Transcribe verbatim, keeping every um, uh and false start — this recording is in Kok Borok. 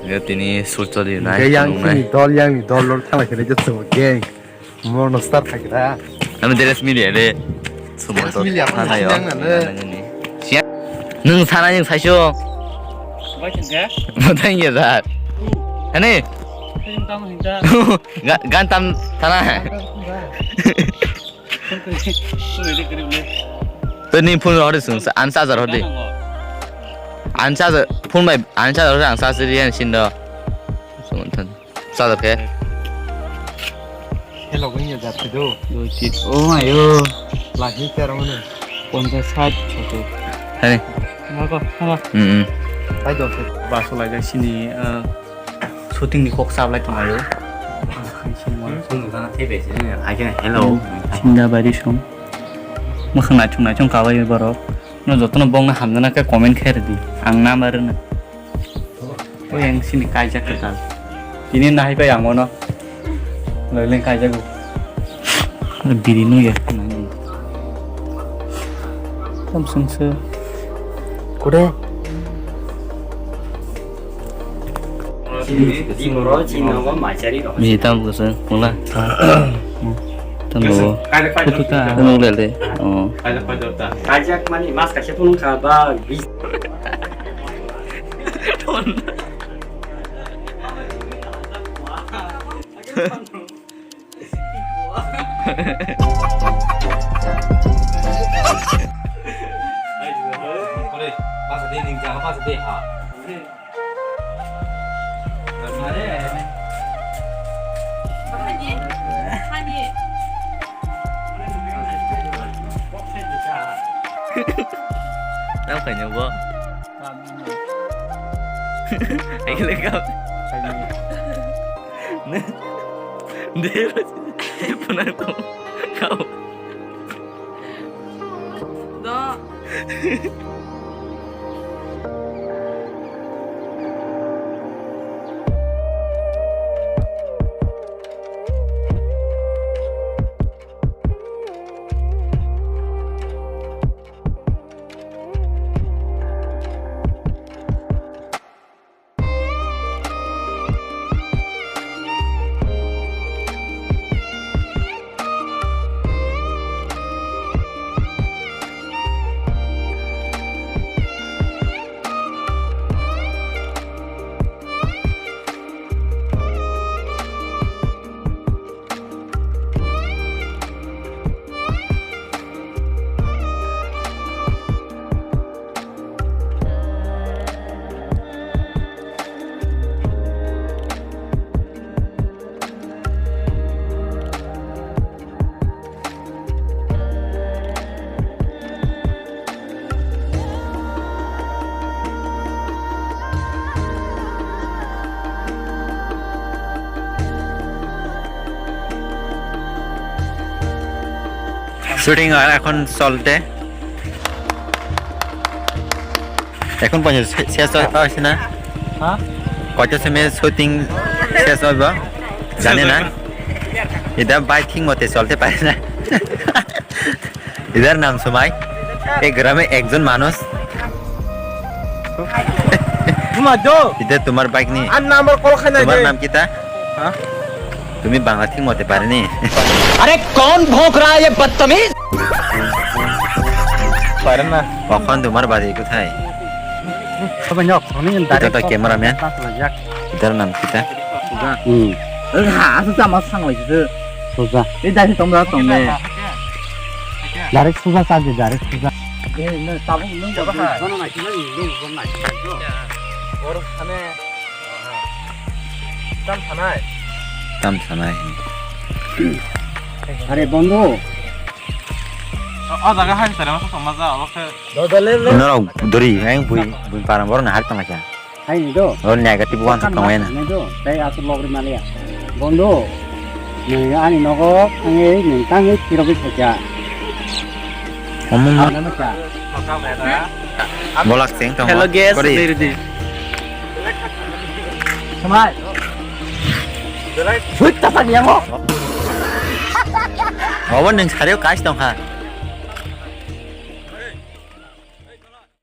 Yo tini sur choli nai. Yang nungnai. Sini dol, yang ni dol dol thalai kene je chwng gang. Mono star thakira. Ano dress mili ale. Sumo dress to mili apa thana yo. Yang ale. Siya. Nung sana yang saiso. Bai thangka. Motang ya dar. Ani. Tang hingka. Ga-, gan tam thana. Tini phone hori sung, an charger hori. An charger, phone bai, an charger hori ang charge riyan sindo. Sumo than. Sa da phe. Hello, gani ya jat do. Doi tit. Oh my yo. Lahi karo mane. Ponchas sat choto. Hani. Mako, mako. Hmm, hmm. Pai do. Baso lai jai sini, eh, shooting ni kok sab lai tong ayo. Song jana thebe sini, hai khe hello. Sinda bari song. Mwkhang naichung naichung kabai borok. No jotono bongna hamjana khe comment khe rwdi. Ang number rwna. O yang sini kaijak kwtal. Tini nahai pai ang ono. Loileng kaijago. Biri no ya. Tam sungse. Kore. Ni tam kwse mula. Tam lo. Kutu ta. Nung lele. Oh. Kaijak mani mas kaisa phunung kha ba. Tamo khaina bo. Ai le kap. Ne. De. Puna ko. Kau. Do. Shooting আর এখন চলতে। এখন পর্যন্ত শে-, শেষ হয়, হয়েছে না? হ্যাঁ? কত সময় শুটিং শেষ হবে? জানি না। এটা বাইক ঠিক মতে চলতে পারে না। এটার নাম সময়। এই গ্রামে একজন মানুষ। তোমার বাইক নেই? আর না, আমার কল খাই না তোমার নাম কিতা? হ্যাঁ? তুমি বাংলা ঠিক মতে পারেনি? আরে কোন ভোঁক রা হ্যায় ইয়ে বদতমিজ? পারে না। কখন তোমার বাড়ি কোথায়? এটা তো ক্যামেরাম্যান। এটার নাম কিতা? হুম। হ্যাঁ, আসলে আমার সাংলাইছে। সুজা। এই যাইছে তোমরা, তোমরা। Direct suja chabi, direct suja. Tam sanai. Tam sanai. Are bondhu. O jaga hai sare masa sama ja, oke. Norok duri, ang bui, bui parang borok na har tong acha. Hai ni do. O negative one tong na. Ni do. Tai asu logri malia. Bondhu. Ni ani nogo, ani ni tang ni tiro bi khaja. Omo mo. Ano na cha. Bolak sing tong. Hello guys, diri di. Samai. Sweet ta pani yango. Obo nung sario kais tong kha.